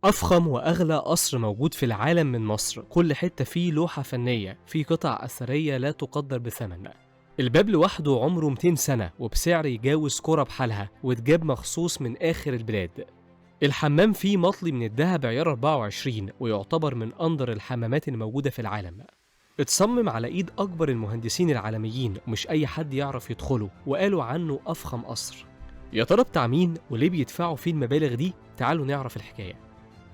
أفخم وأغلى قصر موجود في العالم من مصر، كل حتة فيه لوحة فنية، فيه قطع أثرية لا تقدر بثمن. الباب لوحده عمره 200 سنة وبسعر يجاوز كرة بحالها، واتجاب مخصوص من آخر البلاد. الحمام فيه مطلي من الذهب عيار 24، ويعتبر من أندر الحمامات الموجودة في العالم. اتصمم على إيد أكبر المهندسين العالميين ومش أي حد يعرف يدخله، وقالوا عنه أفخم قصر. يا ترى بتاع مين وليه بيدفعوا فيه المبالغ دي؟ تعالوا نعرف الحكاية.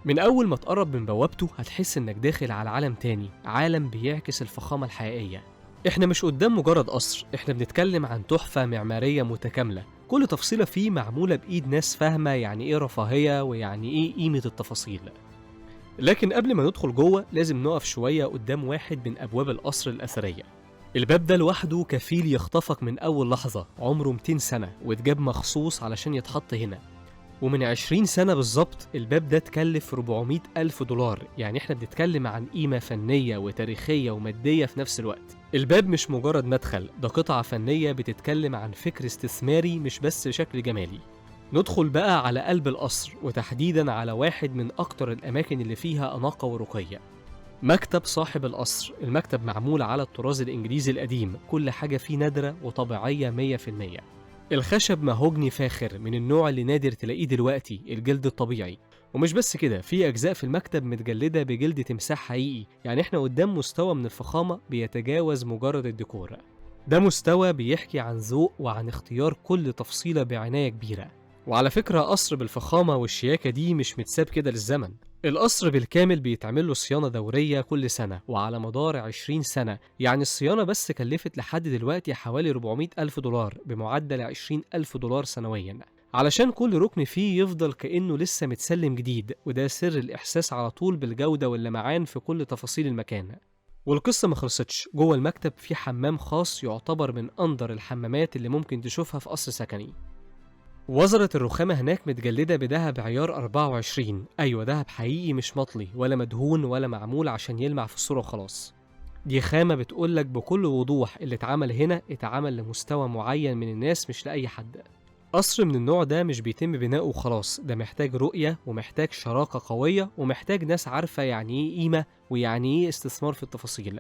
من أول ما تقرب من بوابته هتحس إنك داخل على عالم تاني، عالم بيعكس الفخامة الحقيقية. إحنا مش قدام مجرد قصر، إحنا بنتكلم عن تحفة معمارية متكاملة، كل تفصيلة فيه معمولة بإيد ناس فاهمة يعني إيه رفاهية ويعني إيه قيمة التفاصيل. لكن قبل ما ندخل جوه لازم نقف شوية قدام واحد من أبواب القصر الأثرية. الباب ده لوحده كفيل يخطفك من أول لحظة، عمره 200 سنة واتجاب مخصوص علشان يتحط هنا. ومن 20 سنة بالظبط الباب ده اتكلف 400 ألف دولار، يعني احنا بنتكلم عن قيمة فنية وتاريخية ومادية في نفس الوقت. الباب مش مجرد مدخل، ده قطعة فنية بتتكلم عن فكر استثماري مش بس شكل جمالي. ندخل بقى على قلب القصر، وتحديدا على واحد من أكتر الأماكن اللي فيها أناقة ورقية، مكتب صاحب القصر. المكتب معمول على الطراز الإنجليزي القديم، كل حاجة فيه نادرة وطبيعية 100%. الخشب مهوجني فاخر من النوع اللي نادر تلاقيه دلوقتي، الجلد الطبيعي. ومش بس كده، في أجزاء في المكتب متجلدة بجلد تمساح حقيقي، يعني احنا قدام مستوى من الفخامة بيتجاوز مجرد الديكور. ده مستوى بيحكي عن ذوق وعن اختيار كل تفصيلة بعناية كبيرة. وعلى فكرة قصر بالفخامة والشياكة دي مش متساب كده للزمن، القصر بالكامل بيتعمل له صيانة دورية كل سنة وعلى مدار 20 سنة، يعني الصيانة بس كلفت لحد دلوقتي حوالي 400 ألف دولار بمعدل 20 ألف دولار سنويا، علشان كل ركن فيه يفضل كأنه لسه متسلم جديد. وده سر الإحساس على طول بالجودة واللمعان في كل تفاصيل المكان. والقصة ما خلصتش، جوه المكتب في حمام خاص يعتبر من أندر الحمامات اللي ممكن تشوفها في قصر سكني. وزرة الرخامة هناك متجلدة بذهب عيار 24، أيوة ذهب حقيقي مش مطلي ولا مدهون ولا معمول عشان يلمع في الصورة وخلاص. دي خامة بتقولك بكل وضوح اللي اتعمل هنا اتعمل لمستوى معين من الناس مش لأي حد. قصر من النوع ده مش بيتم بناؤه وخلاص، ده محتاج رؤية ومحتاج شراكة قوية ومحتاج ناس عارفة يعني ايه قيمة ويعني ايه استثمار في التفاصيل.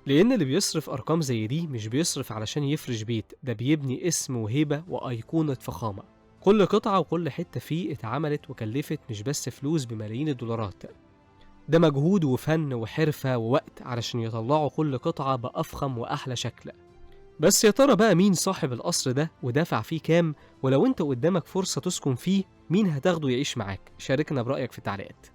لأن اللي بيصرف أرقام زي دي مش بيصرف علشان يفرش بيت، ده بيبني اسم وهيبة وأيقونة فخامة. كل قطعة وكل حتة فيه اتعملت وكلفت مش بس فلوس بملايين الدولارات، ده مجهود وفن وحرفة ووقت علشان يطلعوا كل قطعة بأفخم وأحلى شكل. بس يا ترى بقى مين صاحب القصر ده ودفع فيه كام؟ ولو انت قدامك فرصة تسكن فيه مين هتاخده يعيش معاك؟ شاركنا برأيك في التعليقات.